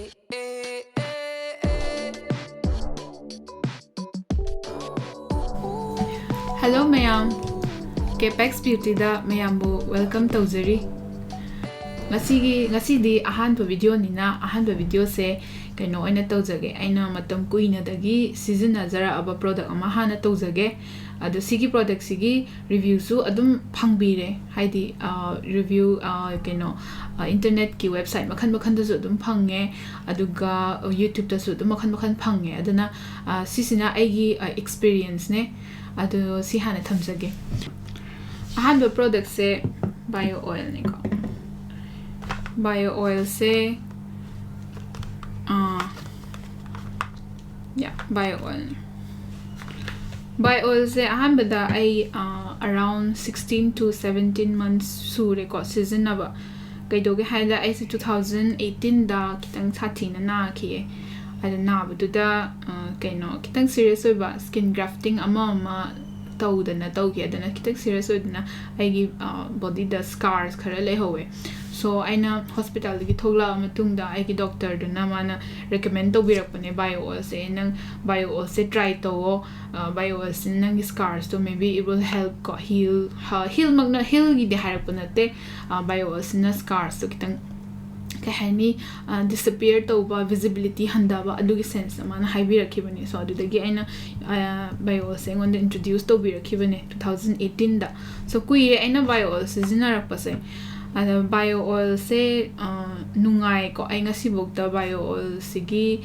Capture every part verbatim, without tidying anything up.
Hello ꯃꯌꯥꯝ, Capex Beautyꯗ ꯃꯌꯥꯝꯕꯨ welcome ꯇꯧꯖꯔꯤ꯫ ꯉꯁꯤꯒꯤ ꯉꯁꯤꯗꯤ ꯑꯍꯥꯟꯕ videoꯅꯤꯅ, ꯑꯍꯥꯟꯕ videoꯁꯦ ꯀꯩꯅꯣ ꯑꯣꯏꯅ ꯇꯧꯖꯒꯦ꯫ ꯑꯩꯅ ꯃꯇꯝ ꯀꯨꯏꯅꯗꯒꯤ ꯁꯤꯖꯤꯟꯅꯖꯔꯛꯑꯕ product ꯑꯃ ꯍꯥꯟꯅ ꯇꯧꯖꯒꯦ꯫ ꯑꯗꯣ ꯁꯤꯒꯤ productꯁꯤꯒꯤ reviewꯁꯨ ꯑꯗꯨꯝ ꯐꯪꯕꯤꯔꯦ, ꯍꯥꯏꯗꯤ review ꯀꯩꯅꯣ internetꯀꯤ website ꯃꯈꯜ ꯃꯈꯜꯗꯁꯨ ꯑꯗꯨꯝ ꯐꯪꯉꯦ, ꯑꯗꯨꯒ YouTubeꯇꯁꯨ ꯑꯗꯨꯝ ꯃꯈꯜ ꯃꯈꯜ ꯐꯪꯉꯦ꯫ ꯑꯗꯨꯅ ꯁꯤꯁꯤꯅ ꯑꯩꯒꯤ experienceꯅꯦ꯫ ꯑꯗꯣ ꯁꯤ ꯍꯥꯟꯅ ꯊꯝꯖꯒꯦ꯫ ꯑꯍꯥꯟꯕ productꯁꯦ bio oilꯅꯤꯀꯣ꯫ Bio oilꯁꯦ, yeah, bio oilꯅꯤ꯫ Bio oilꯁꯦ ꯑꯍꯥꯟꯕꯗ ꯑꯩ around sixteen to seventeen months ꯁꯨꯔꯦꯀꯣ ꯁꯤꯖꯤꯟꯅꯕ꯫ ꯀꯩꯗꯧꯒꯦ ꯍꯥꯏꯗ, ꯑꯩꯁꯦ two thousand eighteenꯗ ꯈꯤꯇꯪ ꯁꯥꯊꯤꯅ ꯅꯥꯈꯤꯌꯦ꯫ ꯑꯗ ꯅꯥꯕꯗꯨꯗ ꯀꯩꯅꯣ, ꯈꯤꯇꯪ serious ꯑꯣꯏꯕ skin grafting ꯑꯃ ꯑꯃ ꯇꯧꯗꯅ ꯇꯧꯈꯤ꯫ ꯑꯗꯨꯅ ꯈꯤꯇꯪ serious ꯑꯣꯏꯗꯅ ꯑꯩꯒꯤ bodyꯗ scars ꯈꯔ ꯂꯩꯍꯧꯋꯦ꯫ So ꯑꯩꯅ hospitalꯗꯒꯤ ꯊꯣꯛꯂꯛꯑ ꯃꯇꯨꯡꯗ ꯑꯩꯒꯤ doctorꯗꯨꯅ ꯃꯥꯅ recommend ꯇꯧꯕꯤꯔꯛꯄꯅꯦ bio oilꯁꯦ꯫ "ꯅꯪ bio oilꯁꯦ try ꯇꯧꯋꯣ, bio oilꯁꯤꯅ ꯅꯪꯒꯤ scarsꯇꯣ maybe it will help ꯀꯣ, heal, healꯃꯛꯅ, healꯒꯤꯗꯤ ꯍꯥꯏꯔꯛꯄ ꯅꯠꯇꯦ꯫ Bio oilꯁꯤꯅ scarsꯇꯣ ꯈꯤꯇꯪ, ꯀꯩ ꯍꯥꯏꯅꯤ, disappear ꯇꯧꯕ, visibility ꯍꯟꯊꯕ, ꯑꯗꯨꯒꯤ senseꯇ ꯃꯥꯅ ꯍꯥꯏꯕꯤꯔꯛꯈꯤꯕꯅꯦ꯫ So ꯑꯗꯨꯗꯒꯤ ꯑꯩꯅ bio oilꯁꯦ ꯑꯩꯉꯣꯟꯗ introduce ꯇꯧꯕꯤꯔꯛꯈꯤꯕꯅꯦ two thousand eighteenꯗ꯫ So ꯀꯨꯏꯔꯦ ꯑꯩꯅ bio oil ꯁꯤꯖꯤꯟꯅꯔꯛꯄꯁꯦ꯫ ꯑꯗ bio oilꯁꯦ ꯅꯨꯡꯉꯥꯏꯀꯣ꯫ ꯑꯩ ꯉꯁꯤꯐꯥꯎꯗ bio oilꯁꯤꯒꯤ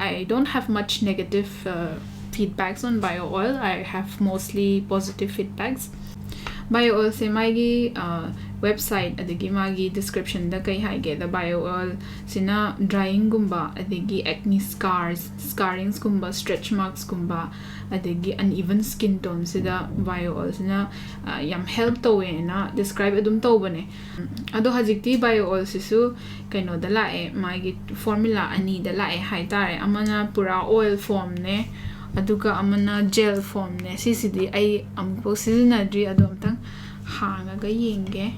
I don't have much negative feedbacks on bio oil. I have mostly positive feedbacks. Bio oilꯁꯦ ꯃꯥꯒꯤ website ꯑꯗꯒꯤ ꯃꯥꯒꯤ descriptionꯗ ꯀꯩ ꯍꯥꯏꯒꯦꯗ, bio oilꯁꯤꯅ dryingꯒꯨꯝꯕ, ꯑꯗꯒꯤ acne scars, scaringsꯀꯨꯝꯕ, stretch marksꯀꯨꯝꯕ, ꯑꯗꯒꯤ uneven skin toneꯁꯤꯗ bio oilꯁꯤꯅ ꯌꯥꯝ help ꯇꯧꯋꯦꯅ describe ꯑꯗꯨꯝ ꯇꯧꯕꯅꯦ꯫ ꯑꯗꯣ ꯍꯧꯖꯤꯛꯇꯤ bio oilꯁꯤꯁꯨ ꯀꯩꯅꯣꯗ ꯂꯥꯛꯑꯦ, ꯃꯥꯒꯤ formula ꯑꯅꯤꯗ ꯂꯥꯛꯑꯦ ꯍꯥꯏꯇꯥꯔꯦ꯫ ꯑꯃꯅ ꯄꯨꯔꯥ oil formꯅꯦ, ꯑꯗꯨꯒ ꯑꯃꯅ gel formꯅꯦ꯫ ꯁꯤꯁꯤꯗꯤ ꯑꯩ ꯑꯃꯨꯛꯐꯥꯎ ꯁꯤꯖꯤꯟꯅꯗ꯭ꯔꯤ, ꯑꯗꯣ ꯑꯝꯇꯪ ꯍꯥꯡꯉꯒ ꯌꯦꯡꯒꯦ꯫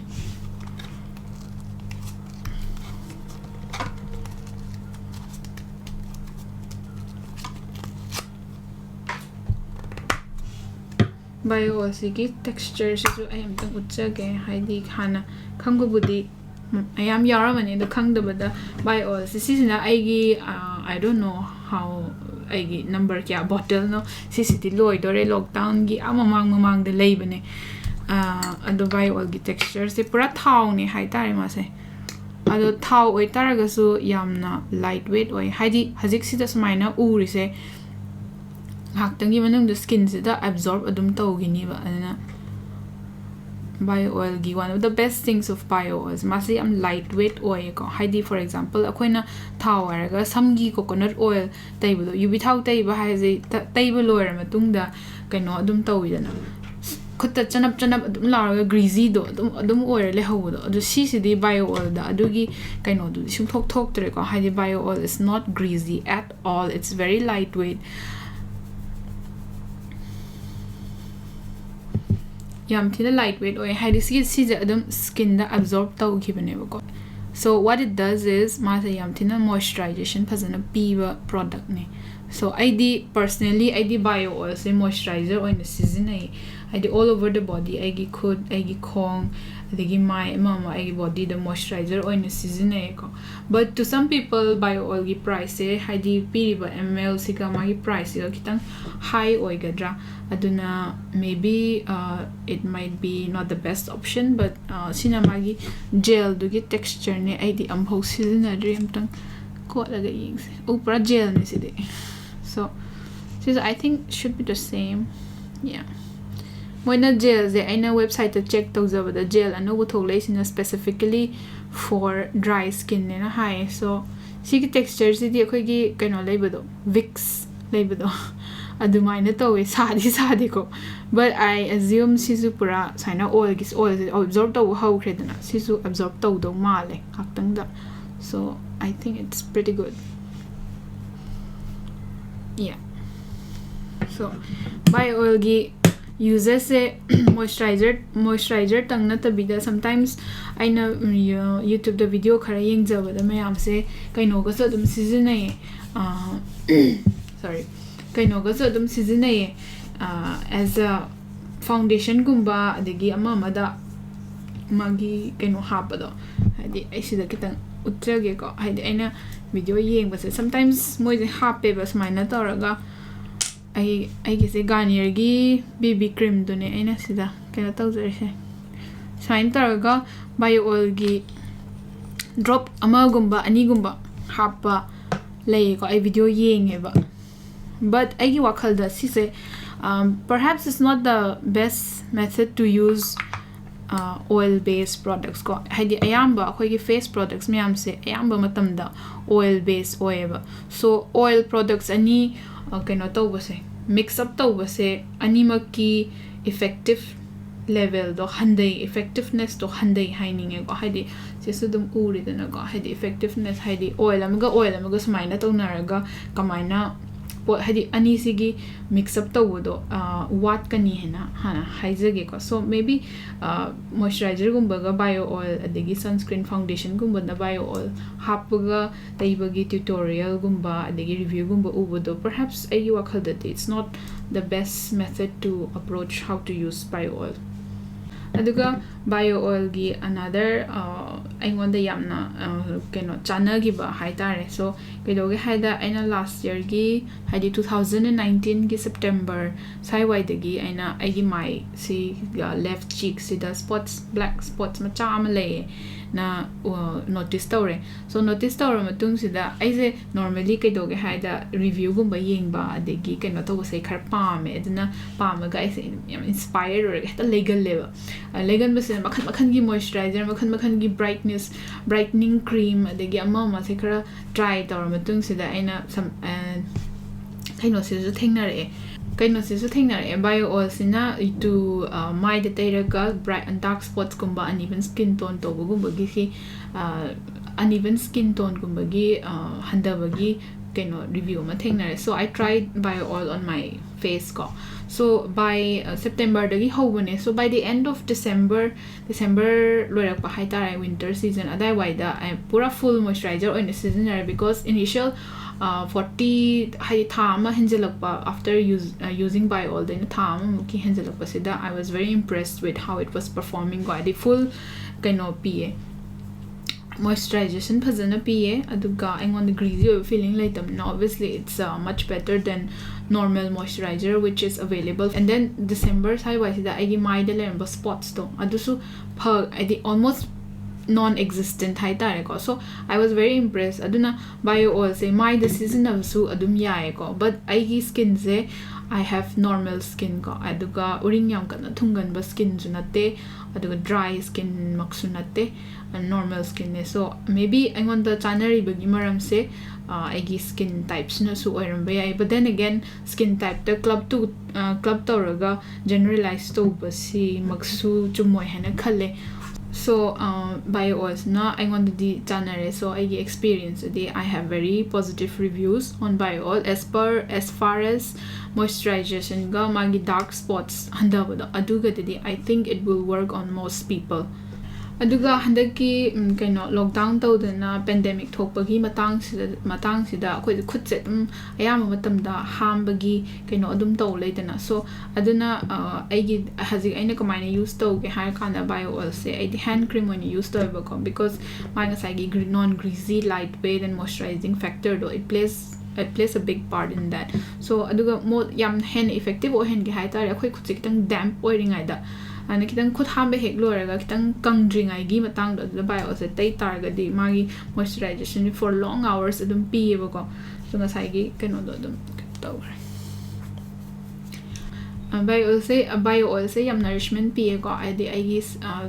Bio oil ꯁꯤꯒꯤ texture ꯁꯤꯁꯨ ꯑꯩ ꯑꯝꯇꯪ ꯎꯠꯆꯒꯦ꯫ ꯍꯥꯏꯗꯤ ꯍꯥꯟꯅ ꯈꯪꯕꯕꯨꯗꯤ ꯃꯌꯥꯝ ꯌꯥꯎꯔꯝꯃꯅꯤ, ꯑꯗꯣ ꯈꯪꯗꯕꯗ bio oil ꯁꯤ, ꯁꯤꯁꯤꯅ ꯑꯩꯒꯤ I don't know how, ꯑꯩꯒꯤ number ꯀꯌꯥ bottle ꯅꯣ, ꯁꯤꯁꯤꯗꯤ ꯂꯣꯏꯗꯣꯔꯦ꯫ Lockdown ꯒꯤ ꯑꯥ ꯃꯃꯥꯡ ꯃꯃꯥꯡꯗ ꯂꯩꯕꯅꯦ꯫ ꯑꯗꯣ bio oil ꯒꯤ texture ꯁꯦ ꯄꯨꯔꯥ ꯊꯥꯎꯅꯦ ꯍꯥꯏꯇꯥꯔꯦ ꯃꯥꯁꯦ꯫ ꯑꯗꯣ ꯊꯥꯎ ꯑꯣꯏꯇꯥꯔꯒꯁꯨ ꯌꯥꯝꯅ light weight ꯑꯣꯏ꯫ ꯍꯥꯏꯗꯤ ꯍꯧꯖꯤꯛꯁꯤꯗ ꯁꯨꯃꯥꯏꯅ ꯎꯔꯤꯁꯦ ꯉꯥꯏꯍꯥꯛꯇꯪꯒꯤ ꯃꯅꯨꯡꯗ skin ꯁꯤꯗ absorb ꯑꯗꯨꯝ ꯇꯧꯈꯤꯅꯤꯕ꯫ ꯑꯗꯨꯅ bio oil ꯒꯤ one of the best things of bio oil ꯁꯦ, ꯃꯥꯁꯦ ꯌꯥꯝ light weight ꯑꯣꯏꯌꯦꯀꯣ꯫ ꯍꯥꯏꯗꯤ for example ꯑꯩꯈꯣꯏꯅ ꯊꯥꯎ ꯍꯥꯏꯔꯒ ꯁꯝꯒꯤ coconut oil ꯇꯩꯕꯗꯣ, ꯌꯨꯕꯤ ꯊꯥꯎ ꯇꯩꯕ ꯍꯥꯏꯁꯦ ꯇ- ꯇꯩꯕ ꯂꯣꯏꯔ ꯃꯇꯨꯡꯗ ꯀꯩꯅꯣ ꯑꯗꯨꯝ ꯇꯧꯋꯤꯗꯅ, ꯈꯨꯠꯇ ꯆꯅꯞ ꯆꯅꯞ ꯑꯗꯨꯝ ꯂꯥꯎꯔꯒ greasy ꯗꯣ ꯑꯗꯨꯝ ꯑꯗꯨꯝ ꯑꯣꯏꯔ ꯂꯩꯍꯧꯕꯗꯣ꯫ ꯑꯗꯨ ꯁꯤꯁꯤꯗꯤ bio oil ꯗ ꯑꯗꯨꯒꯤ ꯀꯩꯅꯣꯗꯨꯗꯤ ꯁꯨꯡꯊꯣꯛ ꯊꯣꯛꯇ꯭ꯔꯦꯀꯣ꯫ ꯍꯥꯏꯗꯤ bio oil is not greasy at all, it's very light weight꯫ ꯌꯥꯝ ꯊꯤꯅ light weight ꯑꯣꯏ꯫ ꯍꯥꯏꯗꯤ ꯁꯤ ꯁꯤꯁꯦ ꯑꯗꯨꯝ skin the absorb ꯇꯧꯈꯤꯕꯅꯦꯕꯀꯣ꯫ So what it does is ꯃꯥꯁꯦ ꯌꯥꯝ ꯊꯤꯅ moisturization ꯐꯖꯅ ꯄꯤꯕ product ꯅꯦ꯫ So ꯑꯩꯗꯤ personally ꯑꯩꯗꯤ bio oil ꯁꯦ moisturizer ꯑꯣꯏꯅ ꯁꯤꯖꯤꯟꯅꯩ꯫ ꯍꯥꯏꯗꯤ all over the body, ꯑꯩꯒꯤ ꯈꯨꯠ, ꯑꯩꯒꯤ ꯈꯣꯡ, ꯑꯗꯒꯤ ꯃꯥꯏ, ꯑꯃ ꯑꯃ ꯑꯩꯒꯤ body ꯗ moisturizer ꯑꯣꯏꯅ ꯁꯤꯖꯤꯟꯅꯩꯌꯦꯀꯣ꯫ But to some people bio oil ꯒꯤ price ꯁꯦ, ꯍꯥꯏꯗꯤ ꯄꯤꯔꯤꯕ ml ꯁꯤꯒ ꯃꯥꯒꯤ price ꯁꯤꯒ ꯈꯤꯇꯪ high ꯑꯣꯏꯒꯗ꯭ꯔꯥ, ꯑꯗꯨꯅ maybe uh, it might be not the best option, but uh, ꯁꯤꯅ ꯃꯥꯒꯤ gel ꯗꯨꯒꯤ texture ꯅꯦ꯫ ꯑꯩꯗꯤ ꯑꯃꯐꯥꯎ ꯁꯤꯖꯤꯟꯅꯗ꯭ꯔꯤ, ꯑꯝꯇꯪ ꯀꯣꯠꯂꯒ ꯌꯦꯡꯁꯦ꯫ ꯑꯣ, ꯄꯨꯔꯥ gel ꯅꯦ ꯁꯤꯗꯤ꯫ So ꯁꯤꯁꯨ I think should be the same. Yeah, ꯃꯣꯏꯅ gel ꯁꯦ, ꯑꯩꯅ website ꯇ check ꯇꯧꯖꯕꯗ gel ꯑꯅꯧꯕ ꯊꯣꯛꯂꯛꯏꯁꯤꯅ specifically for dry skin ꯅꯦꯅ ꯍꯥꯏꯌꯦ꯫ So ꯁꯤꯒꯤ texture ꯁꯤꯗꯤ ꯑꯩꯈꯣꯏꯒꯤ ꯀꯩꯅꯣ ꯂꯩꯕꯗꯣ, Vicks ꯂꯩꯕꯗꯣ, ꯑꯗꯨꯃꯥꯏꯅ ꯇꯧꯋꯦ꯫ ꯁꯥꯗꯤ ꯁꯥꯗꯦꯀꯣ, but I assume ꯁꯤꯁꯨ ꯄꯨꯔꯥ ꯁꯨꯃꯥꯏꯅ oil ꯒꯤ, oil ꯁꯦ absorb ꯇꯧꯕ ꯍꯧꯈ꯭ꯔꯦꯗꯅ, ꯁꯤꯁꯨ absorb ꯇꯧꯗꯧ ꯃꯥꯜꯂꯦ ꯉꯥꯛꯇꯪꯗ꯫ So I think it's pretty good. Yeah, so bio oil ꯒꯤ uses ꯁꯦ moisturizer, moisturizer ꯇꯪ ꯅꯠꯇꯕꯤꯗ sometimes ꯑꯩꯅ ꯎꯝ, ꯌꯨ- YouTube ꯗ video ꯈꯔ ꯌꯦꯡꯖꯕꯗ ꯃꯌꯥꯝꯁꯦ ꯀꯩꯅꯣꯒꯁꯨ ꯑꯗꯨꯝ ꯁꯤꯖꯤꯟꯅꯩꯌꯦ꯫ ꯑꯥ, sorry, ꯀꯩꯅꯣꯒꯁꯨ ꯑꯗꯨꯝ ꯁꯤꯖꯤꯟꯅꯩꯌꯦ꯫ ꯑꯥ, as a ꯐꯥꯎꯟꯗꯦꯁꯟꯒꯨꯝꯕ ꯑꯗꯒꯤ ꯑꯃ ꯑꯃꯗ ꯃꯥꯒꯤ ꯀꯩꯅꯣ ꯍꯥꯞꯄꯗꯣ, ꯍꯥꯏꯗꯤ ꯑꯩ ꯁꯤꯗ ꯈꯤꯇꯪ ꯎꯠꯆꯒꯦꯀꯣ꯫ ꯍꯥꯏꯗꯤ ꯑꯩꯅ ꯚꯤꯗꯤꯑꯣ ꯌꯦꯡꯕꯁꯦ sometimes ꯃꯣꯏꯁꯦ ꯍꯥꯞꯄꯦꯕ ꯁꯨꯃꯥꯏꯅ ꯇꯧꯔꯒ꯫ ꯑꯩ ꯑꯩꯒꯤꯁꯦ ꯒꯥꯔꯅꯤꯌꯔꯒꯤ ꯕꯤ ꯕꯤ ꯀ꯭ꯔꯤꯝꯗꯨꯅꯦ ꯑꯩꯅ ꯁꯤꯗ ꯀꯩꯅꯣ ꯇꯧꯖꯔꯤꯁꯦ꯫ ꯁꯨꯃꯥꯏꯅ ꯇꯧꯔꯒ ꯕꯥꯏꯑꯣ ꯑꯣꯏꯜꯒꯤ ꯗ꯭ꯔꯣꯞ ꯑꯃꯒꯨꯝꯕ ꯑꯅꯤꯒꯨꯝꯕ ꯍꯥꯞꯄ ꯂꯩꯌꯦꯀꯣ꯫ ꯑꯩ ꯚꯤꯗꯤꯑꯣ ꯌꯦꯡꯉꯦꯕ꯫ But ꯑꯩꯒꯤ ꯋꯥꯈꯜꯗ ꯁꯤꯁꯦ, um, perhaps it's not the best method to use, uh, oil based products ꯀꯣ꯫ ꯍꯥꯏꯗꯤ ꯑꯌꯥꯝꯕ ꯑꯩꯈꯣꯏꯒꯤ ꯐꯦꯁ ꯄ꯭ꯔꯣꯗꯛꯁ ꯃꯌꯥꯝꯁꯦ ꯑꯌꯥꯝꯕ ꯃꯇꯝꯗ ꯑꯣꯏꯜ ꯕꯦꯁ ꯑꯣꯏꯌꯦꯕ꯫ ꯁꯣ ꯑꯣꯏꯜ ꯄ꯭ꯔꯣꯗꯛꯁ ꯑꯅꯤ, ꯑ, ꯀꯩꯅꯣ ꯇꯧꯕꯁꯦ, ꯃꯤꯛꯁ ꯑꯞ ꯇꯧꯕꯁꯦ ꯑꯅꯤꯃꯛꯀꯤ ꯏꯐꯦꯛꯇꯤꯞ ꯂꯦꯚꯦꯜꯗꯣ ꯍꯟꯊꯩ, ꯏꯐꯦꯛꯇꯤꯞꯅꯦꯁꯇꯣ ꯍꯟꯊꯩ ꯍꯥꯏꯅꯤꯡꯉꯦꯀꯣ꯫ ꯍꯥꯏꯗꯤ ꯁꯤꯁꯨ ꯑꯗꯨꯝ ꯎꯔꯤꯗꯅꯀꯣ꯫ ꯍꯥꯏꯗꯤ ꯏꯐꯦꯛꯇꯤꯞꯅꯦꯁ ꯍꯥꯏꯗꯤ ꯑꯣꯏꯜ ꯑꯃꯒ ꯑꯣꯏꯜ ꯑꯃꯒ ꯁꯨꯃꯥꯏꯅ ꯇꯧꯅꯔꯒ ꯀꯃꯥꯏꯅ ꯄꯣꯠ, ꯍꯥꯏꯗꯤ ꯑꯅꯤꯁꯤꯒꯤ ꯃꯤꯛꯁ ꯑꯞ ꯇꯧꯕꯗꯣ, ꯑ, ꯋꯥꯠꯀꯅꯤ ꯍꯥꯏꯅ ꯍꯥꯟꯅ ꯍꯥꯏꯖꯒꯦꯀꯣ꯫ So maybe, ꯑ, ꯃꯣꯏꯆꯔꯥꯏꯖꯔꯒꯨꯝꯕꯒ ꯕꯥꯏꯑꯣ ꯑꯣꯏꯜ ꯑꯗꯒꯤ ꯁꯟꯁꯀ꯭ꯔꯤꯟ ꯐꯥꯎꯟꯗꯦꯁꯟꯒꯨꯝꯕꯗ ꯕꯥꯏꯑꯣ ꯑꯣꯏꯜ ꯍꯥꯞꯄꯒ ꯇꯩꯕꯒꯤ ꯇ꯭ꯌꯨꯇꯣꯔꯤꯌꯦꯜꯒꯨꯝꯕ ꯑꯗꯒꯤ ꯔꯤꯚ꯭ꯌꯨꯒꯨꯝꯕ ꯎꯕꯗꯣ, perhaps ꯑꯩꯒꯤ ꯋꯥꯈꯜꯗꯗꯤ it's not the best method to approach how to use bio oil. ꯑꯗꯨꯒ ꯕꯥꯏꯑꯣ ꯑꯣꯏꯜꯒꯤ another, ꯑ, ꯑꯩꯉꯣꯟꯗ ꯌꯥꯝꯅ, ꯑ, ꯀꯩꯅꯣ ꯆꯥꯟꯅꯈꯤꯕ ꯍꯥꯏꯇꯥꯔꯦ꯫ ꯁꯣ ꯀꯩꯗꯧꯒꯦ ꯍꯥꯏꯗ, ꯑꯩꯅ ꯂꯥꯁ ꯌꯔꯒꯤ, ꯍꯥꯏꯗꯤ two thousand and nineteenꯒꯤ September ꯁ꯭ꯋꯥꯏꯋꯥꯏꯗꯒꯤ ꯑꯩꯅ ꯑꯩꯒꯤ ꯃꯥꯏꯁꯤ, ꯂꯦꯐ ꯆꯤꯛꯁꯤꯗ ꯁ꯭ꯄꯣꯠꯁ, ꯕ꯭ꯂꯦꯛ ꯁ꯭ꯄꯣꯠꯁ ꯃꯆꯥ ꯑꯃ ꯂꯩꯌꯦꯅ ꯅꯣꯇꯤꯁ ꯇꯧꯔꯦ꯫ ꯁꯣ ꯅꯣꯇꯤꯁ ꯇꯧꯔ ꯃꯇꯨꯡꯁꯤꯗ ꯑꯩꯁꯦ normally ꯀꯩꯗꯧꯒꯦ ꯍꯥꯏꯗ, ꯔꯤꯚ꯭ꯌꯨꯒꯨꯝꯕ ꯌꯦꯡꯕ ꯑꯗꯒꯤ ꯀꯩꯅꯣ ꯇꯧꯕꯁꯦ ꯈꯔ ꯄꯥꯝꯃꯦ꯫ ꯑꯗꯨꯅ ꯄꯥꯝꯃꯒ ꯑꯩꯁꯦ ꯌꯥꯝ ꯏꯟꯁꯄꯥꯏꯌꯔ ꯑꯣꯏꯔꯒ ꯍꯦꯛꯇ ꯂꯩꯒꯜꯂꯦꯕ꯫ ꯑ, ꯂꯩꯒꯟꯕꯁꯤꯅ ꯃꯈꯜ ꯃꯈꯜꯒꯤ ꯃꯣꯏꯆꯔꯥꯏꯖꯔ, ꯃꯈꯜ ꯃꯈꯜꯒꯤ ꯕ꯭ꯔꯥꯏꯠꯅꯦꯁ, ꯕ꯭ꯔꯥꯏꯠꯅꯤꯡ ꯀ꯭ꯔꯤꯝ, ꯑꯗꯒꯤ ꯑꯃ ꯑꯃꯁꯦ ꯈꯔ ꯇ꯭ꯔꯥꯏ ꯇꯧꯔ ꯃꯇꯨꯡꯁꯤꯗ ꯑꯩꯅ ꯁꯝ-, ꯑ, ꯀꯩꯅꯣꯁꯤꯁꯨ ꯊꯦꯡꯅꯔꯛꯑꯦ꯫ ꯀꯩꯅꯣꯁꯤꯁꯨ ꯊꯦꯡꯅꯔꯛꯑꯦ, ꯕꯥꯏꯑꯣ ꯑꯣꯏꯜꯁꯤꯅ to, ꯑ, ꯃꯥꯏꯗ ꯇꯩꯔꯒ ꯕ꯭ꯔꯥꯏꯠ, ꯗꯥꯔꯛ ꯁ꯭ꯄꯣꯠꯁꯀꯨꯝꯕ, uneven skin tone ꯇꯧꯕꯒꯨꯝꯕꯒꯤꯁꯤ, ꯑ, uneven skin toneꯒꯨꯝꯕꯒꯤ, ꯑ, ꯍꯟꯊꯕꯒꯤ ꯀꯩꯅꯣ review ꯑꯃ ꯊꯦꯡꯅꯔꯦ. So I tried bio oil on my face ꯀꯣ. So by uh, September ꯗꯒꯤ ꯍꯧꯕꯅꯦ. So by the end of December, December ꯂꯣꯏꯔꯛꯄ ꯍꯥꯏꯇꯥꯔꯦ, winter season ꯑꯗꯥꯏꯋꯥꯏꯗ ꯑꯩ ꯄꯨꯔꯥ full moisturizer ꯑꯣꯏꯅ ꯁꯤꯖꯤꯟꯅꯔꯦ, because initial forty, ꯍꯥꯏꯗꯤ ꯊꯥ ꯑꯃ ꯍꯦꯟꯖꯜꯂꯛꯄ, after use using bio oil ꯗꯩꯅ ꯊꯥ ꯑꯃꯃꯨꯛꯀꯤ ꯍꯦꯟꯖꯜꯂꯛꯄꯁꯤꯗ I was very impressed with how it was performing ꯀꯣ. ꯍꯥꯏꯗꯤ full ꯀꯩꯅꯣ ꯄꯤꯌꯦ, moisturization ꯐꯖꯅ ꯄꯤꯌꯦ, ꯑꯗꯨꯒ ꯑꯩꯉꯣꯟꯗ greasy ꯑꯣꯏꯕ feeling ꯂꯩꯇꯕꯅꯤꯅ, obviously it's uh, much better than normal moisturizer which is available. And then December ꯁ꯭ꯋꯥꯏꯋꯥꯏꯁꯤꯗ ꯑꯩꯒꯤ ꯃꯥꯏꯗ ꯂꯩꯔꯝꯕ spots ꯇꯣ ꯑꯗꯨꯁꯨ ꯐ ꯍꯥꯏꯗꯤ almost non existent ꯍꯥꯏꯇꯥꯔꯦꯀꯣ. So I was very impressed. ꯑꯗꯨꯅ bio oil ꯁꯦ ꯃꯥꯏꯗ ꯁꯤꯖꯤꯟꯅꯕꯁꯨ ꯑꯗꯨꯝ ꯌꯥꯏꯌꯦꯀꯣ, but ꯑꯩꯒꯤ skin say, I have normal skin ꯀꯣ, ꯑꯗꯨꯒ ꯎꯔꯤꯡ ꯌꯥꯝ ꯀꯟꯅ ꯊꯨꯡꯒꯟꯕ skin ꯁꯨ ꯅꯠꯇꯦ, ꯑꯗꯨꯒ dry skin ꯃꯛꯁꯨ ꯅꯠꯇꯦ, normal skin ꯅꯦ. So maybe ꯑꯩꯉꯣꯟꯗ ꯆꯥꯅꯔꯤꯕꯒꯤ ꯃꯔꯝꯁꯦ ꯑꯩꯒꯤ skin type ꯁꯤꯅꯁꯨ ꯑꯣꯏꯔꯝꯕ ꯌꯥꯏ. But then again, skin type ꯇ club to club ꯇꯧꯔꯒ generalize ꯇꯧꯕꯁꯤꯃꯛꯁꯨ ꯆꯨꯝꯃꯣꯏ ꯍꯥꯏꯅ ꯈꯜꯂꯦ. So bio oil ꯁꯤꯅ ꯑꯩꯉꯣꯟꯗꯗꯤ ꯆꯥꯟꯅꯔꯦ. So ꯑꯩꯒꯤ experience ꯇꯗꯤ I have very positive reviews on bio oil as per as far as moisturization ꯒ ꯃꯥꯒꯤ dark spots ꯍꯟꯊꯕꯗꯣ, ꯑꯗꯨꯒꯗꯗꯤ I think it will work on most people. ꯑꯗꯨꯒ ꯍꯟꯗꯛꯀꯤ ꯀꯩꯅꯣ lockdown ꯇꯧꯗꯅ pandemic ꯊꯣꯛꯄꯒꯤ ꯃꯇꯥꯡꯁꯤꯗ ꯃꯇꯥꯡꯁꯤꯗ ꯑꯩꯈꯣꯏꯗ ꯈꯨꯠꯁꯦ ꯑꯗꯨꯝ ꯑꯌꯥꯝꯕ ꯃꯇꯝꯗ ꯍꯥꯝꯕꯒꯤ ꯀꯩꯅꯣ ꯑꯗꯨꯝ ꯇꯧ ꯂꯩꯗꯅ. So ꯑꯗꯨꯅ ꯑꯩꯒꯤ ꯍꯧꯖꯤꯛ ꯑꯩꯅ ꯀꯃꯥꯏꯅ use ꯇꯧꯒꯦ ꯍꯥꯏꯔ ꯀꯥꯟꯗ bio oil ꯁꯦ ꯑꯩꯗꯤ hand cream ꯑꯣꯏꯅ use ꯇꯧꯋꯦꯕꯀꯣ, because ꯃꯥꯒꯤ ꯉꯁꯥꯏꯒꯤ non greasy, light weight and moisturizing factor ꯗꯣ, it plays it plays a big part in that. So ꯑꯗꯨꯒ ꯃꯣ ꯌꯥꯝ ꯍꯦꯟꯅ effective ꯑꯣꯏꯍꯟꯒꯦ ꯍꯥꯏꯇꯥꯔꯦ, ꯑꯩꯈꯣꯏ ꯈꯨꯠꯁꯦ ꯈꯤꯇꯪ damp ꯑꯣꯏꯔꯤꯉꯩꯗ, ꯑꯗꯨꯅ ꯈꯤꯇꯪ ꯈꯨꯠ ꯍꯥꯝꯕ ꯍꯦꯛ ꯂꯣꯏꯔꯒ ꯈꯤꯇꯪ ꯀꯪꯗ꯭ꯔꯤꯉꯩꯒꯤ ꯃꯇꯥꯡꯗꯣ ꯑꯗꯨꯗ bio oil ꯁꯦ ꯇꯩ ꯇꯥꯔꯒꯗꯤ ꯃꯥꯒꯤ moisturization for long hours ꯑꯗꯨꯝ ꯄꯤꯌꯦꯕꯀꯣ. So ꯉꯁꯥꯏꯒꯤ ꯀꯩꯅꯣꯗꯣ ꯑꯗꯨꯝ ꯇꯧꯈ꯭ꯔꯦ. bio oil ꯁꯦ bio oil ꯁꯦ ꯌꯥꯝ nourishment ꯄꯤꯌꯦꯀꯣ, ꯍꯥꯏꯗꯤ ꯑꯩꯒꯤ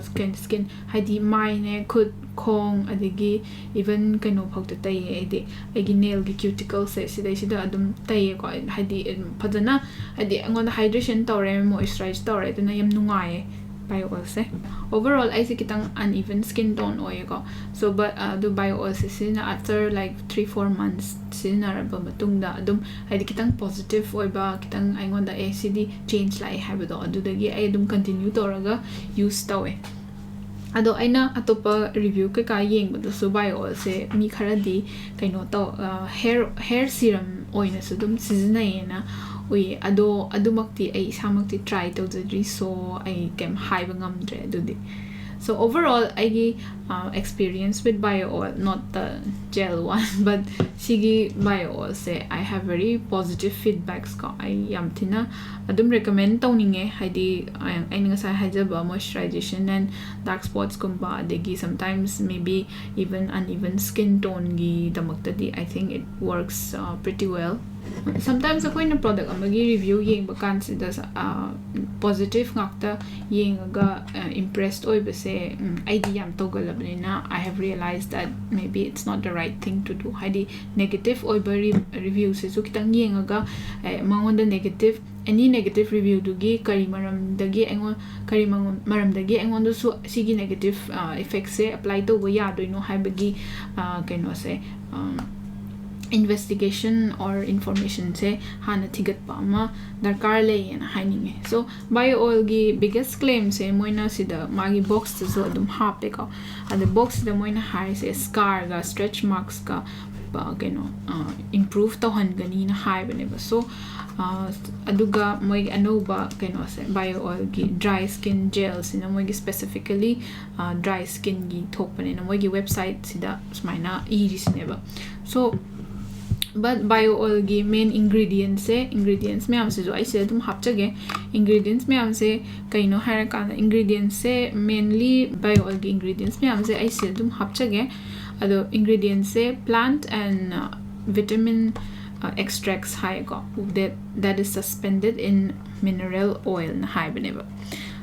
skin skin ꯍꯥꯏꯗꯤ ꯃꯥꯏꯅꯦ, ꯈꯨꯠ, ꯈꯣꯡ, ꯑꯗꯒꯤ even ꯀꯩꯅꯣ ꯐꯥꯎꯗ ꯇꯩꯌꯦ ꯑꯩꯗꯤ꯫ ꯑꯩꯒꯤ nail ꯒꯤ cuticle ꯁꯦ ꯁꯤꯗꯩꯁꯤꯗ ꯑꯗꯨꯝ ꯇꯩꯌꯦꯀꯣ, ꯍꯥꯏꯗꯤ ꯐꯖꯅ, ꯍꯥꯏꯗꯤ ꯑꯩꯉꯣꯟꯗ hydration ꯇꯧꯔꯦ, moisturize ꯇꯧꯔꯦ, ꯑꯗꯨꯅ ꯌꯥꯝ ꯅꯨꯡꯉꯥꯏꯌꯦ꯫ bio oilꯁꯦ. Overall ꯑꯩꯁꯦ ꯈꯤꯇꯪ uneven skin tone ꯑꯣꯏꯌꯦꯀꯣ. So but ꯑꯗꯨ bio oilꯁꯦ ꯁꯤꯖꯤꯟꯅ after like three four months ꯁꯤꯖꯤꯟꯅꯔꯕ ꯃꯇꯨꯡꯗ ꯑꯗꯨꯝ ꯍꯥꯏꯗꯤ ꯈꯤꯇꯪ positive ꯑꯣꯏꯕ, ꯈꯤꯇꯪ ꯑꯩꯉꯣꯟꯗ ꯑꯦ ꯁꯤꯗꯤ change ꯂꯥꯛꯑꯦ ꯍꯥꯏꯕꯗꯣ, ꯑꯗꯨꯗꯒꯤ ꯑꯩ ꯑꯗꯨꯝ continue ꯇꯧꯔꯒ use ꯇꯧꯋꯦ꯫ ꯑꯗꯣ ꯑꯩꯅ ꯑꯇꯣꯞꯄ review ꯀꯩꯀꯥ ꯌꯦꯡꯕꯗꯁꯨ bio oilꯁꯦ ꯃꯤ ꯈꯔꯗꯤ ꯀꯩꯅꯣ ꯇꯧ, hair hair serum ꯑꯣꯏꯅꯁꯨ ꯑꯗꯨꯝ ꯁꯤꯖꯤꯟꯅꯩꯌꯦꯅ ꯎꯏ꯫ ꯑꯗꯣ ꯑꯗꯨꯃꯛꯇꯤ ꯑꯩ ꯏꯁꯥꯃꯛꯇꯤ try ꯇꯧꯖꯗ꯭ꯔꯤ, so ꯑꯩ ꯀꯩꯝ ꯍꯥꯏꯕ ꯉꯝꯗ꯭ꯔꯦ ꯑꯗꯨꯗꯤ꯫ So overall ꯑꯩꯒꯤ experience with bio oil, not the gel one, but ꯁꯤꯒꯤ bio oilꯁꯦ I have very positive feedbacks ꯀꯣ꯫ ꯑꯩ ꯌꯥꯝ ꯊꯤꯅ ꯑꯗꯨꯝ recommend ꯇꯧꯅꯤꯡꯉꯦ, ꯍꯥꯏꯗꯤ ꯑꯩꯅ ꯉꯁꯥꯏ ꯍꯥꯏꯖꯕ moisturization and dark spotsꯀꯨꯝꯕ, ꯑꯗꯒꯤ sometimes maybe even uneven skin toneꯒꯤꯗꯃꯛꯇꯗꯤ I think it works pretty well. Sometimes ꯑꯩꯈꯣꯏꯅ product ꯑꯃꯒꯤ review ꯌꯦꯡꯕ ꯀꯥꯟꯁꯤꯗ positive ꯉꯥꯛꯇ ꯌꯦꯡꯉꯒ impressed ꯑꯣꯏꯕꯁꯦ ꯑꯩꯗꯤ ꯌꯥꯝ ꯇꯧꯒꯜꯂꯕꯅꯤꯅ, I have realized that maybe it's not the right thing to do. ꯍꯥꯏꯗꯤ negative ꯑꯣꯏꯕ reviewꯁꯤꯁꯨ ꯈꯤꯇꯪ ꯌꯦꯡꯉꯒ ꯃꯉꯣꯟꯗ negative, any negative reviewꯗꯨꯒꯤ ꯀꯔꯤ ꯃꯔꯝꯗꯒꯤ ꯑꯩꯉꯣꯟ ꯀꯔꯤ ꯃꯔꯝꯗꯒꯤ ꯑꯩꯉꯣꯟꯗꯁꯨ ꯁꯤꯒꯤ negative effectꯁꯦ apply ꯇꯧꯕ ꯌꯥꯗꯣꯏꯅꯣ ꯍꯥꯏꯕꯒꯤ ꯀꯩꯅꯣꯁꯦ, investigation or informationꯁꯦ ꯍꯥꯟꯅ ꯊꯤꯒꯠꯄ ꯑꯃ ꯗꯔꯀꯥꯔ ꯂꯩꯌꯦꯅ ꯍꯥꯏꯅꯤꯡꯉꯦ꯫ So bio oilꯒꯤ biggest claimꯁꯦ ꯃꯣꯏꯅ ꯁꯤꯗ ꯃꯥꯒꯤ boxꯇꯁꯨ ꯑꯗꯨꯝ ꯍꯥꯞꯄꯦꯀꯣ꯫ ꯑꯗ boxꯁꯤꯗ ꯃꯣꯏꯅ ꯍꯥꯏꯔꯤꯁꯦ scarꯒ stretch marksꯀ ꯀꯩꯅꯣ improve ꯇꯧꯍꯟꯒꯅꯤꯅ ꯍꯥꯏꯕꯅꯦꯕ꯫ So ꯑꯗꯨꯒ ꯃꯣꯏꯒꯤ ꯑꯅꯧꯕ ꯀꯩꯅꯣꯁꯦ, bio oilꯒꯤ dry skin gelꯁꯤꯅ ꯃꯣꯏꯒꯤ specifically dry skinꯒꯤ ꯊꯣꯛꯄꯅꯤꯅ ꯃꯣꯏꯒꯤ websiteꯁꯤꯗ ꯁꯨꯃꯥꯏꯅ ꯏꯔꯤꯁꯤꯅꯦꯕ꯫ So but bio oilꯒꯤ main ingredientsꯁꯦ, ingredients ꯃꯌꯥꯝꯁꯤꯁꯨ ꯑꯩ ꯁꯤꯗ ꯑꯗꯨꯝ ꯍꯥꯞꯆꯒꯦ꯫ Ingredients ꯃꯌꯥꯝꯁꯦ ꯀꯩꯅꯣ ꯍꯥꯏꯔꯀꯥꯟꯗ, ingredientsꯁꯦ mainly bio oilꯒꯤ ingredients ꯃꯌꯥꯝꯁꯦ ꯑꯩ ꯁꯤꯗ ꯑꯗꯨꯝ ꯍꯥꯞꯆꯒꯦ꯫ ꯑꯗꯣ ingredientsꯁꯦ plant and vitamin extracts ꯍꯥꯏꯌꯦꯀꯣ, that that is suspended in mineral oilꯅ ꯍꯥꯏꯕꯅꯦꯕ꯫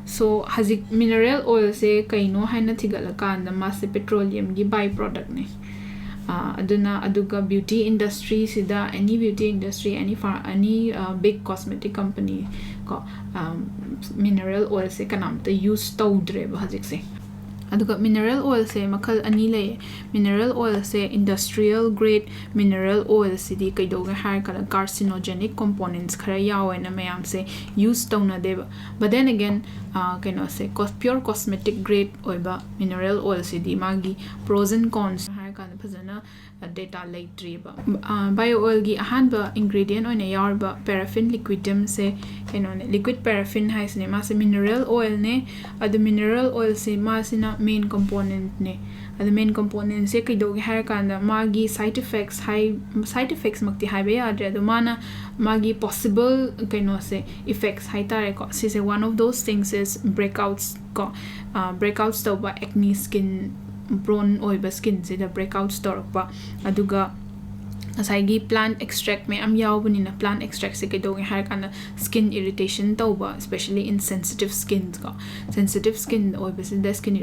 So ꯍꯧꯖꯤꯛ mineral oilꯁꯦ ꯀꯩꯅꯣ ꯍꯥꯏꯅ ꯊꯤꯒꯠꯂꯀꯥꯟꯗ ꯃꯥꯁꯦ petroleumꯒꯤ by productꯅꯦ꯫ ꯑꯗꯨꯅ ꯑꯗꯨꯒ ꯕ꯭ꯌꯨꯇꯤ ꯏꯟꯗꯁꯇ꯭ꯔꯤꯁꯤꯗ, ꯑꯦꯅꯤ ꯕ꯭ꯌꯨꯇꯤ ꯏꯟꯗꯁꯇ꯭ꯔꯤ, ꯑꯦꯅꯤ ꯐꯥꯔ ꯑꯦꯅꯤ ꯕꯤꯛ ꯀꯣꯁꯃꯦꯇꯤꯛ ꯀꯝꯄꯅꯤ ꯀꯣ, ꯃꯤꯅꯔꯦꯜ ꯑꯣꯏꯜꯁꯦ ꯀꯅꯥꯝꯇ ꯌꯨꯁ ꯇꯧꯗ꯭ꯔꯦꯕ ꯍꯧꯖꯤꯛꯁꯦ꯫ ꯑꯗꯨꯒ ꯃꯤꯅꯔꯦꯜ ꯑꯣꯏꯜꯁꯦ ꯃꯈꯜ ꯑꯅꯤ ꯂꯩꯌꯦ꯫ ꯃꯤꯅꯔꯦꯜ ꯑꯣꯏꯜꯁꯦ, ꯏꯟꯗꯁꯇ꯭ꯔꯤꯌꯦꯜ ꯒ꯭ꯔꯦꯗ ꯃꯤꯅꯔꯦꯜ ꯑꯣꯏꯜꯁꯤꯗꯤ ꯀꯩꯗꯧꯒꯦ ꯍꯥꯏꯔ ꯀꯥꯟꯗ ꯀꯥꯔꯁꯤꯅꯣꯖꯦꯅꯤꯛ ꯀꯣꯝꯄꯣꯅꯦꯟꯁ ꯈꯔ ꯌꯥꯎꯋꯦꯅ ꯃꯌꯥꯝꯁꯦ ꯌꯨꯁ ꯇꯧꯅꯗꯦꯕ꯫ But then again, ꯀꯩꯅꯣꯁꯦ, ꯄ꯭ꯌꯣꯔ ꯀꯣꯁꯃꯦꯇꯤꯛ ꯒ꯭ꯔꯦꯗ ꯑꯣꯏꯕ ꯃꯤꯅꯔꯦꯜ ꯑꯣꯏꯜꯁꯤꯗꯤ ꯃꯥꯒꯤ ꯄ꯭ꯔꯣꯁ ꯑꯦꯟ ꯀꯣꯟꯁ ꯍꯥꯏꯔ ꯀꯥꯟꯗ ꯐꯖꯅ ꯗꯦꯇꯥ ꯂꯩꯇ꯭ꯔꯤꯕ꯫ ꯕꯥꯏꯑꯣ ꯑꯣꯏꯜꯒꯤ ꯑꯍꯥꯟꯕ ꯏꯟꯒ꯭ꯔꯤꯗꯤꯌꯦꯟ ꯑꯣꯏꯅ ꯌꯥꯎꯔꯤꯕ ꯄꯦꯔꯥꯐꯤꯟ ꯂꯤꯀ꯭ꯋꯤꯗꯝꯁꯦ ꯀꯩꯅꯣꯅꯦ, ꯂꯤꯀ꯭ꯋꯤꯠ ꯄꯦꯔꯥꯐꯤꯟ ꯍꯥꯏꯁꯤꯅꯦ꯫ ꯃꯥꯁꯦ ꯃꯤꯅꯔꯦꯜ ꯑꯣꯏꯜꯅꯦ꯫ ꯑꯗꯨ ꯃꯤꯅꯔꯦꯜ ꯑꯣꯏꯜꯁꯦ ꯃꯥꯁꯤꯅ ꯃꯦꯟ ꯀꯝꯄꯣꯅꯦꯟꯠꯅꯦ꯫ ꯑꯗꯨ ꯃꯦꯟ ꯀꯝꯄꯣꯅꯦꯟꯁꯦ ꯀꯩꯗꯧꯒꯦ ꯍꯥꯏꯔ ꯀꯥꯟꯗ ꯃꯥꯒꯤ ꯁꯥꯏꯠ ꯏꯐꯦꯛꯁ ꯍꯥꯏ, ꯁꯥꯏꯠ ꯏꯐꯦꯛꯁꯃꯛꯇꯤ ꯍꯥꯏꯕ ꯌꯥꯗ꯭ꯔꯦ, ꯑꯗꯣ ꯃꯥꯅ ꯃꯥꯒꯤ ꯄꯣꯁꯤꯕꯜ ꯀꯩꯅꯣꯁꯦ, ꯏꯐꯦꯛꯁ ꯍꯥꯏ ꯇꯥꯔꯦꯀꯣ, ꯁꯤꯁꯦ one of those things is breakouts ꯀꯣ꯫ ꯕ꯭ꯔꯦꯛꯑꯥꯎꯠꯁ ꯇꯧꯕ, ꯑꯦꯛꯅꯤ ꯁ꯭ꯀꯤꯟ, ꯄ꯭ꯔꯣꯟ ꯑꯣꯏꯕ ꯁ꯭ꯀꯤꯟꯁꯤꯗ ꯕ꯭ꯔꯦꯛꯑꯥꯎꯠꯁ ꯇꯧꯔꯛꯄ꯫ ꯑꯗꯨꯒ ꯉꯁꯥꯏꯒꯤ ꯄ꯭ꯂꯥꯟꯠ ꯑꯦꯛꯁꯇ꯭ꯔꯦꯛ ꯃꯌꯥꯝ ꯌꯥꯎꯕꯅꯤꯅ, ꯄ꯭ꯂꯥꯟꯠ ꯑꯦꯛꯁꯇ꯭ꯔꯦꯛꯁꯦ ꯀꯩꯗꯧꯒꯦ ꯍꯥꯏꯔ ꯀꯥꯟꯗ ꯁ꯭ꯀꯤꯟ ꯏꯔꯤꯇꯦꯁꯟ ꯇꯧꯕ, especially in sensitive skins ꯀꯣ꯫ ꯁꯦꯟꯁꯤꯇꯤꯞ ꯁ꯭ꯀꯤꯟ ꯑꯣꯏꯕꯁꯤꯗ ꯁ꯭ꯀꯤꯟ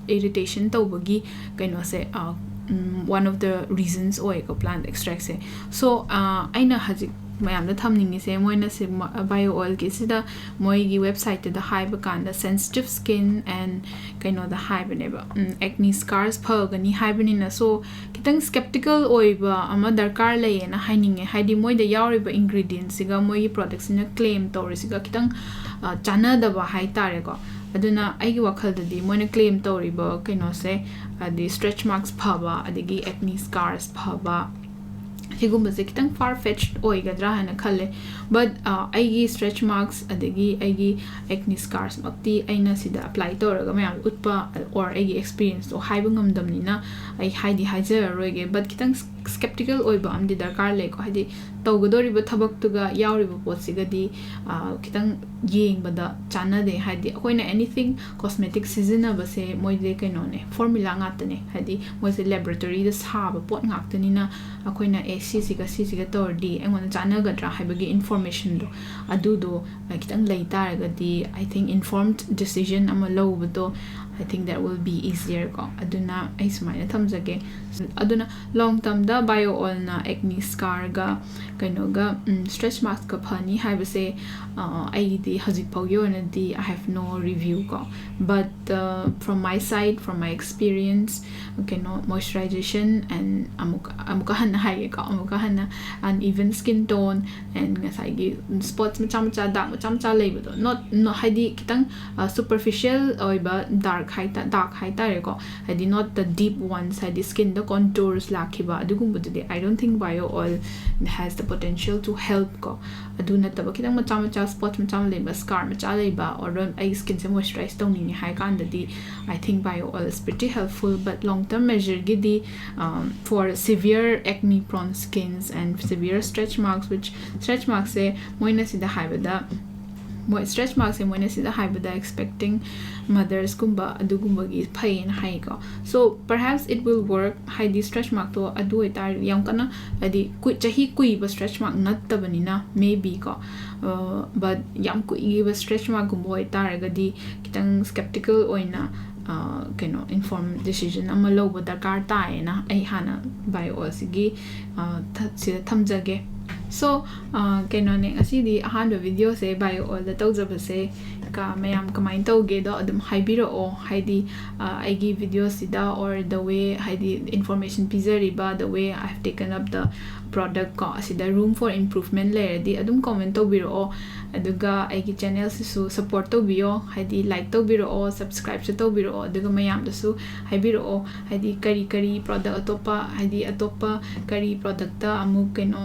ꯏꯔꯤꯇꯦꯁꯟ ꯇꯧꯕꯒꯤ ꯀꯩꯅꯣꯁꯦ, one of the reasons ꯑꯣꯏꯌꯦꯀꯣ ꯄ꯭ꯂꯥꯟꯠ ꯑꯦꯛꯁꯇ꯭ꯔꯦꯛꯁꯦ꯫ ꯁꯣ ꯑꯩꯅ ꯍꯧꯖꯤꯛ ꯃꯌꯥꯝꯗ ꯊꯝꯅꯤꯡꯉꯤꯁꯦ, ꯃꯣꯏꯅ ꯁꯤ ꯕꯥꯏꯑꯣ ꯑꯣꯏꯜꯒꯤꯁꯤꯗ ꯃꯣꯏꯒꯤ ꯋꯦꯕꯁꯥꯏꯠꯇꯨꯗ ꯍꯥꯏꯕ ꯀꯥꯟꯗ sensitive skin and ꯀꯩꯅꯣꯗ ꯍꯥꯏꯕꯅꯦꯕ, ꯑꯦꯛꯅꯤ ꯁ꯭ꯀꯥꯔꯁ ꯐꯒꯅꯤ ꯍꯥꯏꯕꯅꯤꯅ꯫ ꯁꯣ ꯈꯤꯇꯪ ꯁ꯭ꯀꯦꯞꯇꯤꯀꯦꯜ ꯑꯣꯏꯕ ꯑꯃ ꯗꯔꯀꯥꯔ ꯂꯩꯌꯦꯅ ꯍꯥꯏꯅꯤꯡꯉꯦ, ꯍꯥꯏꯗꯤ ꯃꯣꯏꯗ ꯌꯥꯎꯔꯤꯕ ꯏꯟꯒ꯭ꯔꯤꯗꯤꯌꯦꯟꯁꯤꯒ ꯃꯣꯏꯒꯤ ꯄ꯭ꯔꯣꯗꯛꯁꯤꯅ ꯀ꯭ꯂꯦꯝ ꯇꯧꯔꯤꯁꯤꯒ ꯈꯤꯇꯪ ꯆꯥꯟꯅꯗꯕ ꯍꯥꯏ ꯇꯥꯔꯦꯀꯣ꯫ ꯑꯗꯨꯅ ꯑꯩꯒꯤ ꯋꯥꯈꯜꯗꯗꯤ ꯃꯣꯏꯅ ꯀ꯭ꯂꯦꯝ ꯇꯧꯔꯤꯕ ꯀꯩꯅꯣꯁꯦ, ꯍꯥꯏꯗꯤ ꯁ꯭ꯇ꯭ꯔꯦꯠꯆ ꯃꯥꯔꯛꯁ ꯐꯕ, ꯑꯗꯒꯤ ꯑꯦꯛꯅꯤ ꯁ꯭ꯀꯥꯔꯁ ꯐꯕ, ꯁꯤꯒꯨꯝꯕꯁꯦ ꯈꯤꯇꯪ ꯐꯥꯔ ꯐꯦꯠꯆ ꯑꯣꯏꯒꯗ꯭ꯔꯥ ꯍꯥꯏꯅ ꯈꯜꯂꯦ꯫ ꯕꯠ ꯑꯩꯒꯤ ꯁ꯭ꯇ꯭ꯔꯦꯠꯆ ꯃꯥꯔꯛꯁ ꯑꯗꯒꯤ ꯑꯩꯒꯤ ꯑꯦꯛꯅꯤ ꯁ꯭ꯀꯥꯔꯁꯃꯛꯇꯤ ꯑꯩꯅ ꯁꯤꯗ ꯑꯦꯄ꯭ꯂꯥꯏ ꯇꯧꯔꯒ ꯃꯌꯥꯝ ꯎꯠꯄ ꯑꯣꯔ ꯑꯩꯒꯤ ꯑꯦꯛꯁꯄꯤꯔꯤꯌꯦꯟꯁꯇꯣ ꯍꯥꯏꯕ ꯉꯝꯗꯕꯅꯤꯅ ꯑꯩ ꯍꯥꯏꯗꯤ ꯍꯥꯏꯖꯔꯔꯣꯏꯒꯦ꯫ ꯕꯠ ꯈꯤꯇꯪ ꯁ꯭ꯀꯦꯞꯇꯤꯀꯦꯜ ꯑꯣꯏꯕ ꯑꯃꯗꯤ ꯗꯔꯀꯥꯔ ꯂꯩꯀꯣ, ꯍꯥꯏꯗꯤ ꯇꯧꯒꯗꯧꯔꯤꯕ ꯊꯕꯛꯇꯨꯒ ꯌꯥꯎꯔꯤꯕ ꯄꯣꯠꯁꯤꯒꯗꯤ ꯈꯤꯇꯪ ꯌꯦꯡꯕꯗ ꯆꯥꯟꯅꯗꯦ꯫ ꯍꯥꯏꯗꯤ ꯑꯩꯈꯣꯏꯅ ꯑꯦꯅꯤꯊꯤꯡ ꯀꯣꯁꯃꯦꯇꯤꯛ ꯁꯤꯖꯤꯟꯅꯕꯁꯦ ꯃꯣꯏꯗꯤ ꯀꯩꯅꯣꯅꯦ, ꯐꯣꯔꯃꯨꯂꯥ ꯉꯥꯛꯇꯅꯦ꯫ ꯍꯥꯏꯗꯤ ꯃꯣꯏꯁꯦ ꯂꯦꯕꯣꯔꯦꯇꯣꯔꯤꯗ ꯁꯥꯕ ꯄꯣꯠ ꯉꯥꯛꯇꯅꯤꯅ ꯑꯩꯈꯣꯏꯅ ꯑꯦ ꯁꯤꯁꯤꯒ ꯁꯤꯁꯤꯒ ꯇꯧꯔꯗꯤ ꯑꯩꯉꯣꯟꯗ ꯆꯥꯟꯅꯒꯗ꯭ꯔꯥ ꯍꯥꯏꯕꯒꯤ ꯏꯟꯐꯣꯔꯃꯦꯁꯟꯗꯣ, ꯑꯗꯨꯗꯣ ꯈꯤꯇꯪ ꯂꯩ ꯇꯥꯔꯒꯗꯤ, I think, informed decision ꯑꯃ ꯂꯧꯕꯗꯣ I think that will be easier ꯀꯣ. ꯑꯗꯨꯅ ꯑꯩ ꯁꯨꯃꯥꯏꯅ ꯊꯝꯖꯒꯦ. ꯑꯗꯨꯅ long termꯗ bio oilꯅ acne scarꯒ ꯀꯩꯅꯣꯒ stretch marksꯀ ꯐꯅꯤ ꯍꯥꯏꯕꯁꯦ ꯑꯩꯒꯤꯗꯤ ꯍꯧꯖꯤꯛ ꯐꯥꯎꯒꯤ ꯑꯣꯏꯅꯗꯤ I have no review ꯀꯣ. But from my side, from my experience, ꯀꯩꯅꯣ moisturization and ꯑꯃꯨꯛ ꯑꯃꯨꯛꯀ ꯍꯟꯅ ꯍꯥꯏꯒꯦꯀꯣ, ꯑꯃꯨꯛꯀ ꯍꯟꯅ uneven skin tone and ꯉꯁꯥꯏꯒꯤ spots ꯃꯆꯥ ꯃꯆꯥ, dark ꯃꯆꯥ ꯃꯆꯥ ꯂꯩꯕꯗꯣ, not, not ꯍꯥꯏꯗꯤ ꯈꯤꯇꯪ superficial ꯑꯣꯏꯕ dark ꯍꯥꯏꯇꯥ dark ꯍꯥꯏꯇꯥꯔꯦꯀꯣ, ꯍꯥꯏꯗꯤ not the deep ones, ꯍꯥꯏꯗꯤ skinꯗ contours ꯂꯥꯛꯈꯤꯕ ꯑꯗꯨꯒꯨꯝꯕꯗꯨꯗꯤ I don't think bio oil has the potential to help ꯀꯣ. ꯑꯗꯨ ꯅꯠꯇꯕ ꯈꯤꯇꯪ ꯃꯆꯥ ꯃꯆꯥ spots ꯃꯆꯥ ꯑꯃ ꯂꯩꯕ, scar ꯃꯆꯥ ꯂꯩꯕ, or ꯑꯩ skinꯁꯦ moisturize ꯇꯧꯅꯤꯡꯉꯦ ꯍꯥꯏ ꯀꯥꯟꯗꯗꯤ I think bio oil is pretty helpful. But long term measureꯒꯤꯗꯤ for severe acne prone skins and severe stretch marks, which stretch marksꯁꯦ ꯃꯣꯏꯅ ꯁꯤꯗ ꯍꯥꯏꯕꯗ ꯃꯣꯏ stretch marksꯁꯦ ꯃꯣꯏꯅ ꯁꯤꯗ ꯍꯥꯏꯕꯗ expecting mothersꯀꯨꯝꯕ ꯑꯗꯨꯒꯨꯝꯕꯒꯤ ꯐꯩꯌꯦꯅ ꯍꯥꯏꯀꯣ. So perhaps it will work, ꯍꯥꯏꯗꯤ stretch markꯇꯣ ꯑꯗꯨ ꯑꯣꯏꯇꯥꯔꯗꯤ ꯌꯥꯝ ꯀꯟꯅ ꯍꯥꯏꯗꯤ ꯀꯨꯏ ꯆꯍꯤ ꯀꯨꯏꯕ stretch mark ꯅꯠꯇꯕꯅꯤꯅ maybe ꯀꯣ. But ꯌꯥꯝ ꯀꯨꯏꯈꯤꯕ stretch markꯀꯨꯝꯕ ꯑꯣꯏꯇꯥꯔꯒꯗꯤ ꯈꯤꯇꯪ skeptical ꯑꯣꯏꯅ ꯀꯩꯅꯣ informed decision ꯑꯃ ꯂꯧꯕ ꯗꯔꯀꯥꯔ ꯇꯥꯏꯌꯦꯅ ꯑꯩ ꯍꯥꯟꯅ bio oilꯁꯤꯒꯤ ꯁꯤꯗ ꯊꯝꯖꯒꯦ. So ꯀꯩꯅꯣꯅꯦ, ꯉꯁꯤꯗꯤ ꯑꯍꯥꯟꯕ videoꯁꯦ bio oilꯗ ꯇꯧꯖꯕꯁꯦ ꯀ ꯃꯌꯥꯝ ꯀꯃꯥꯏꯅ ꯇꯧꯒꯦꯗꯣ ꯑꯗꯨꯝ ꯍꯥꯏꯕꯤꯔꯛꯑꯣ. ꯍꯥꯏꯗꯤ ꯑꯩꯒꯤ videoꯁꯤꯗ or the way, ꯍꯥꯏꯗꯤ information ꯄꯤꯖꯔꯤꯕ, the way I have taken up the product ꯀꯣ, ꯑꯁꯤꯗ room for improvement ꯂꯩꯔꯗꯤ ꯑꯗꯨꯝ comment ꯇꯧꯕꯤꯔꯛꯑꯣ. ꯑꯗꯨꯒ ꯑꯩꯒꯤ channelꯁꯤꯁꯨ support ꯇꯧꯕꯤꯌꯣ, ꯍꯥꯏꯗꯤ like ꯇꯧꯕꯤꯔꯛꯑꯣ, subscribeꯁꯨ ꯇꯧꯕꯤꯔꯛꯑꯣ. ꯑꯗꯨꯒ ꯃꯌꯥꯝꯗꯁꯨ ꯍꯥꯏꯕꯤꯔꯛꯑꯣ, ꯍꯥꯏꯗꯤ ꯀꯔꯤ ꯀꯔꯤ product ꯑꯇꯣꯞꯄ, ꯍꯥꯏꯗꯤ ꯑꯇꯣꯞꯄ ꯀꯔꯤ productꯇ ꯑꯃꯨꯛ ꯀꯩꯅꯣ,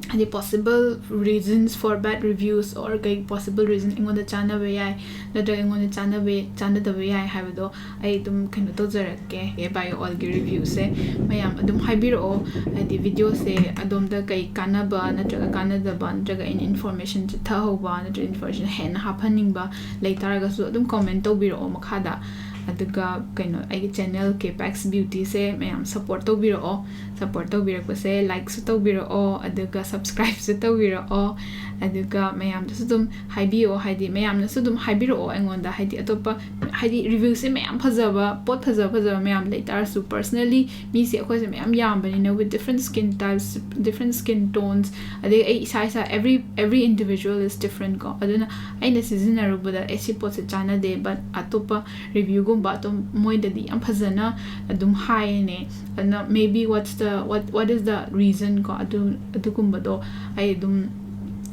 ꯍꯥꯏꯗꯤ possible reasons for bad reviews or ꯀꯩ possible reason ꯑꯩꯉꯣꯟꯗ ꯆꯥꯟꯅꯕ ꯌꯥꯏ ꯅꯠꯇ꯭ꯔꯒ ꯑꯩꯉꯣꯟꯗ ꯆꯥꯟꯅꯕ ꯆꯥꯟꯅꯗꯕ ꯌꯥꯏ ꯍꯥꯏꯕꯗꯣ ꯑꯩ ꯑꯗꯨꯝ ꯀꯩꯅꯣ ꯇꯧꯖꯔꯛꯀꯦ. Bio oilꯒꯤ reviewꯁꯦ ꯃꯌꯥꯝ ꯑꯗꯨꯝ ꯍꯥꯏꯕꯤꯔꯛꯑꯣ. ꯍꯥꯏꯗꯤ videoꯁꯦ ꯑꯗꯣꯝꯗ ꯀꯩ ꯀꯥꯟꯅꯕ ꯅꯠꯇ꯭ꯔꯒ ꯀꯥꯟꯅꯗꯕ ꯅꯠꯇ꯭ꯔꯒ ꯑꯩꯅ information ꯆꯤꯊꯍꯧꯕ ꯅꯠꯇ꯭ꯔꯒ information ꯍꯦꯟꯅ ꯍꯥꯞꯍꯟꯅꯤꯡꯕ ꯂꯩꯇꯥꯔꯒꯁꯨ ꯑꯗꯨꯝ comment ꯇꯧꯕꯤꯔꯛꯑꯣ ꯃꯈꯥꯗ. ꯑꯗꯨꯒ ꯀꯩꯅꯣ, ꯑꯩꯒꯤ channel K Pax Beauty ꯁꯦ ꯃꯌꯥꯝ support ꯇꯧꯕꯤꯔꯛꯑꯣ꯫ Support ꯇꯧꯕꯤꯔꯛꯄꯁꯦ like ꯁꯨ ꯇꯧꯕꯤꯔꯛꯑꯣ, ꯑꯗꯨꯒ subscribe ꯁꯨ ꯇꯧꯕꯤꯔꯛꯑꯣ꯫ ꯑꯗꯨꯒ ꯃꯌꯥꯝꯗꯁꯨ ꯑꯗꯨꯝ ꯍꯥꯏꯕꯤꯌꯣ, ꯍꯥꯏꯗꯤ ꯃꯌꯥꯝꯅꯁꯨ ꯑꯗꯨꯝ ꯍꯥꯏꯕꯤꯔꯛꯑꯣ ꯑꯩꯉꯣꯟꯗ, ꯍꯥꯏꯗꯤ ꯑꯇꯣꯞꯄ, ꯍꯥꯏꯗꯤ review ꯁꯦ ꯃꯌꯥꯝ ꯐꯖꯕ, ꯄꯣꯠ ꯐꯖ ꯐꯖꯕ ꯃꯌꯥꯝ ꯂꯩ ꯇꯥꯔꯁꯨ, personally ꯃꯤꯁꯦ ꯑꯩꯈꯣꯏꯁꯦ ꯃꯌꯥꯝ ꯌꯥꯝꯕꯅꯤꯅ, with different skin types, different skin tones, ꯑꯗꯩ ꯑꯩ ꯏꯁꯥ ꯏꯁꯥ, every every individual is different ꯀꯣ꯫ ꯑꯗꯨꯅ ꯑꯩꯅ ꯁꯤꯖꯤꯟꯅꯔꯨꯕꯗ ꯑꯦ, ꯁꯤ ꯄꯣꯠꯁꯦ ꯆꯥꯟꯅꯗꯦ, but ꯑꯇꯣꯞꯄ review ꯒꯨꯝꯕ ꯑꯗꯨꯝ ꯃꯣꯏꯗꯗꯤ ꯌꯥꯝ ꯐꯖꯅ ꯑꯗꯨꯝ ꯍꯥꯏꯌꯦꯅꯦ꯫ ꯑꯗꯨꯅ maybe what's the, what what is the reason ꯀꯣ, ꯑꯗꯨ, ꯑꯗꯨꯒꯨꯝꯕꯗꯣ ꯑꯩ ꯑꯗꯨꯝ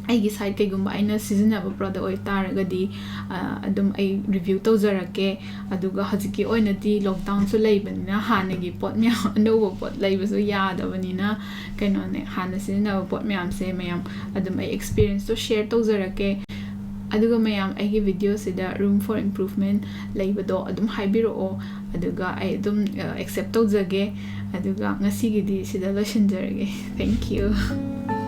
ꯑꯩꯒꯤ side ꯀꯩꯒꯨꯝꯕ ꯑꯩꯅ ꯁꯤꯖꯤꯟꯅꯕ product ꯑꯣꯏꯇꯥꯔꯒꯗꯤ, ꯑ, ꯑꯗꯨꯝ ꯑꯩ review ꯇꯧꯖꯔꯛꯀꯦ꯫ ꯑꯗꯨꯒ ꯍꯧꯖꯤꯛꯀꯤ ꯑꯣꯏꯅꯗꯤ lockdown ꯁꯨ ꯂꯩꯕꯅꯤꯅ ꯍꯥꯟꯅꯒꯤ ꯄꯣꯠ ꯃꯌꯥꯝ, ꯑꯅꯧꯕ ꯄꯣꯠ ꯂꯩꯕꯁꯨ ꯌꯥꯗꯕꯅꯤꯅ, ꯀꯩꯅꯣꯅꯦ, ꯍꯥꯟꯅ ꯁꯤꯖꯤꯟꯅꯕ ꯄꯣꯠ ꯃꯌꯥꯝꯁꯦ ꯃꯌꯥꯝ ꯑꯗꯨꯝ ꯑꯩ experience ꯇꯣ share ꯇꯧꯖꯔꯛꯀꯦ꯫ ꯑꯗꯨꯒ ꯃꯌꯥꯝ ꯑꯩꯒꯤ video ꯁꯤꯗ room for improvement ꯂꯩꯕꯗꯣ ꯑꯗꯨꯝ ꯍꯥꯏꯕꯤꯔꯛꯑꯣ, ꯑꯗꯨꯒ ꯑꯩ ꯑꯗꯨꯝ, ꯑ, accept ꯇꯧꯖꯒꯦ꯫ ꯑꯗꯨꯒ ꯉꯁꯤꯒꯤꯗꯤ ꯁꯤꯗ ꯂꯣꯏꯁꯤꯟꯖꯔꯒꯦ꯫ Thank you꯫